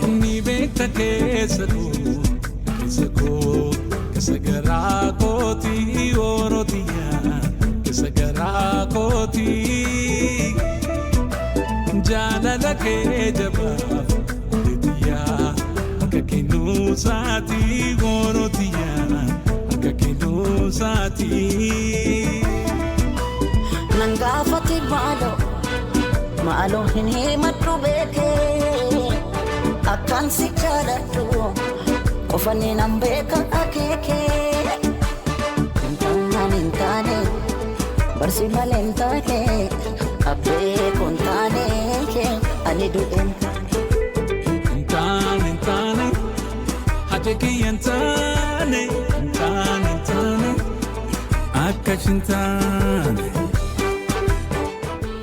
Ni beekta keessa koo, keessa koo, keessa garaa kooti, Orotiyaa, keessa garaa kooti. Jaalala kee jabaaf beetiyaa, harka kennuusaati, Orotiyaa, harka kennuusaati. Nan gaafate maaloo, maaloo, hin himadhu beekee, akkaan si jaaladhu qofani nan beeka akeekee. Hin taane, hin taane, barsi malee hin taane, abbee kun taane, ani du'e hin taane. Hin taane, hin taane, haati kiyya hin taane, hin taane, hin taane, akkas hin taane.